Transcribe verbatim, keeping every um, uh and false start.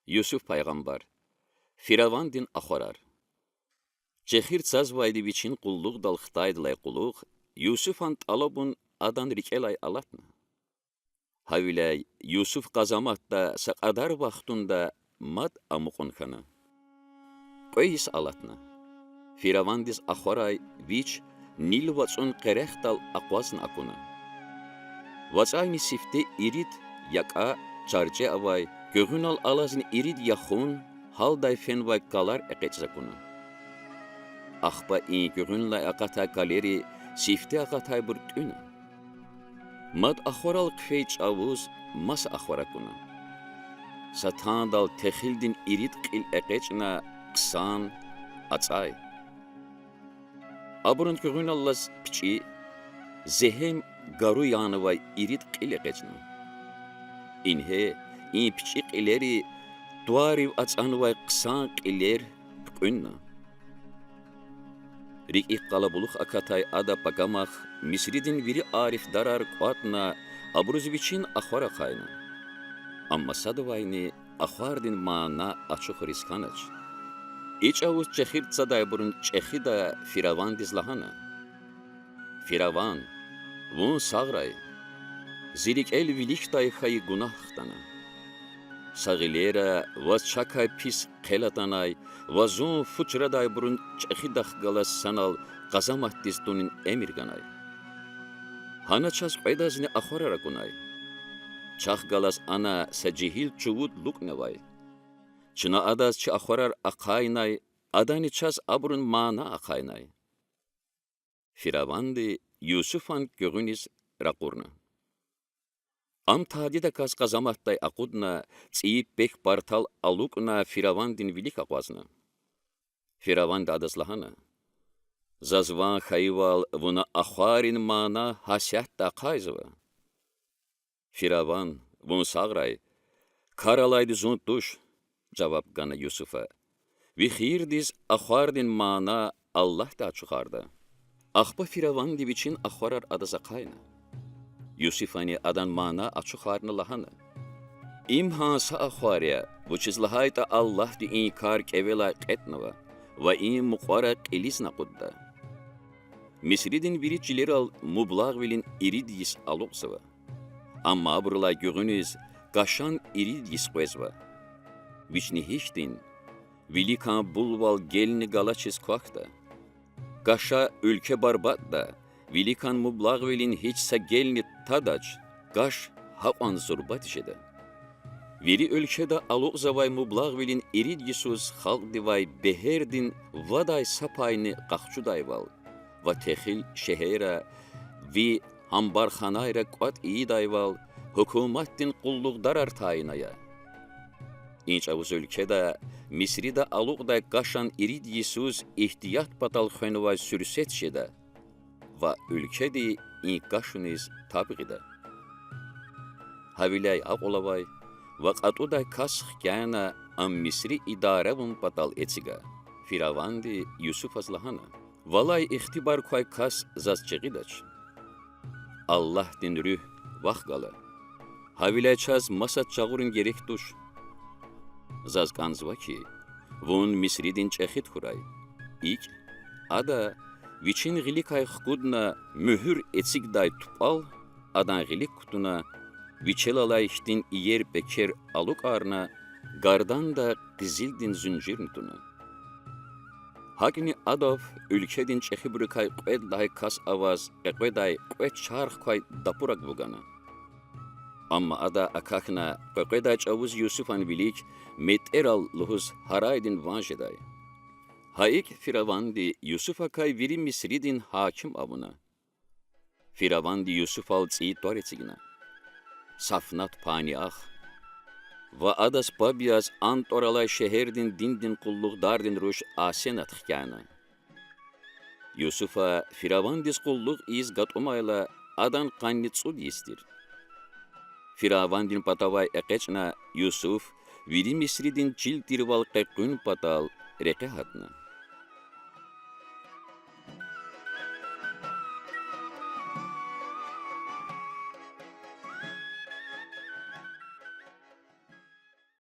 Юсуф пайгъамбар. Фиравандин ахварар. Чехир цазвайди вичин къуллугъдал хтайдалай кьулухъ Юсуфан тӀалабун адан рикӀелай алатна. Гьавиляй Юсуф къазаматда са кьадар вахтунда мад амукьун хьана. Кьве йис алатна. Фиравандиз ахварай вич Нил вацӀун къерехдал акъвазна акуна. ВацӀайни сифте ирид, якӀа, чарчӀе авай, гуьгъуьнал алазни ирид яхун, гьалдай фенвай калар экъечӀиз акуна. Ахпа и гуьгъуьнлай акъатай калери сифте акъатайбур тӀуьна. Мад ахварал хъфей чӀавуз маса ахвар акуна. Са тандал техилдин ирид кьил экъечӀна хъсан, ацӀай. Абурун гуьгъуьналлаз пичӀи, зегьем, гару янавай ирид кьил экъечӀна. Ингье и пичӀи кьилери тӀварив ацӀанвай хъсан кьилер пукьуьнна. РикӀик къалабулух акатай ада пакамахъ Мисридин вири арифдарар кӀватӀна, абуруз вичин ахвар ахъайна. Амма садавайни ахвардин мана ачухариз хьанач. И чӀавуз чехир цадайбурун чӀехида Фиравандиз лагьана: Фираван, вун сагърай. Зи рикӀел виликдай хьайи гунагь хтана. Са гъилера ваз чакай пис хъел атанай ва зун фу чрадайбурун чӀехидахъ галаз санал къазаматдиз тунин эмир ганай. Гьана чаз кьведазни ахварар акунай. Чахъ галаз ана са жегьил чувуд лукӀнавай. Чна адаз чи ахварар ахъайнай, адани чаз абурун мана ахъайнай. Фираванди Юсуфан гуьгъуьниз ракъурна. Ам тадидаказ къазаматдай акъудна, цӀийи пек партал алукӀна Фиравандин вилик акъвазна. Фираванди адаз лагьана: Заз ван хьайивал вуна ахварин мана гьасятда ахъайзава. Фираван, вун сагърай, кар алайди зун туш,— жаваб гана Юсуфа. Ви хийирдиз ахвардин мана Аллагьди ачухарда. Ахпа Фираванди вичин ахварар адаз ахъайна. Юсуфани адан мана ачухарна, лагьана: Им гьа са ахвар я, вучиз лагьайтӀа Аллагьди и кар кӀевелай кьетӀнава ва им мукьвара кьилизни акъудда. Мисридин вири чилерал мублагъвилин ирид йис алукьзава. Амма абурулай гуьгъуьниз кашан ирид йис къвезва. Вични гьихьтин, виликан булвал гелни галачиз квахьда. Каша уьлкве барбатӀда, виликан мублагъвилин гьич са гелни тадач, каш гьакьван зурбади жеда. Вири уьлкведа алукьзавай мублагъвилин ирид йисуз халкьдивай бегьердин вадай са пайни къахчудайвал ва техил шегьерра ви амбарханайра кӀватӀ ийидайвал, гьукуматдин къуллугъдарар тайин ая. И чӀавуз уьлкведа Мисрида алукьдай кашан ирид йисуз игьтият патал хвенвай суьрсет жеда ва уьлкведи и кашуниз таб гъида. Гьавиляй акьул авай ва кьатӀудай кас хкяна ам Мисри идара авун патал эцига. Фираванди Юсуфаз лагьана: Валай ихтибар квай кас заз жагъидач. Аллагьдин руьгь вахъ гала. Гьавиляй чаз масад жагъурун герек туш. Заз кӀанзава хьи, вун Мисридин чӀехи тухурай. ИкӀ, ада, вичин гъиликай хкудна муьгьуьр эцигдай тупӀал, адан гъилик кутуна, вичел алай хьтин иер пекер алукӀарна, гарданда къизилдин зунжирни туна. ГьакӀни адав уьлкведин чӀехибурукай кьвед лагьай кас аваз къекъведай кьве чарх квай дапурак вугана. Амма ада акахьна къекъведай чӀавуз Юсуфан вилик метӀерал лугьуз гьарайдин ван жедай. Гьа икӀ Фираванди Юсуфакай вири Мисридин гьаким авуна. Фираванди Юсуфал цӀийи тӀвар эцигна: Сафнат Паниах ва адаз паб яз ан тӀвар алай шегьердин диндин къуллугъдардин руш Асенат хкяна. Юсуфа Фиравандиз къуллугъ ийиз гатӀумайла, адан къанни цӀуд йис тир. Фиравандин патавай экъечӀна Юсуф вири Мисридин чил тирвал къекъуьн патал рекье гьатна.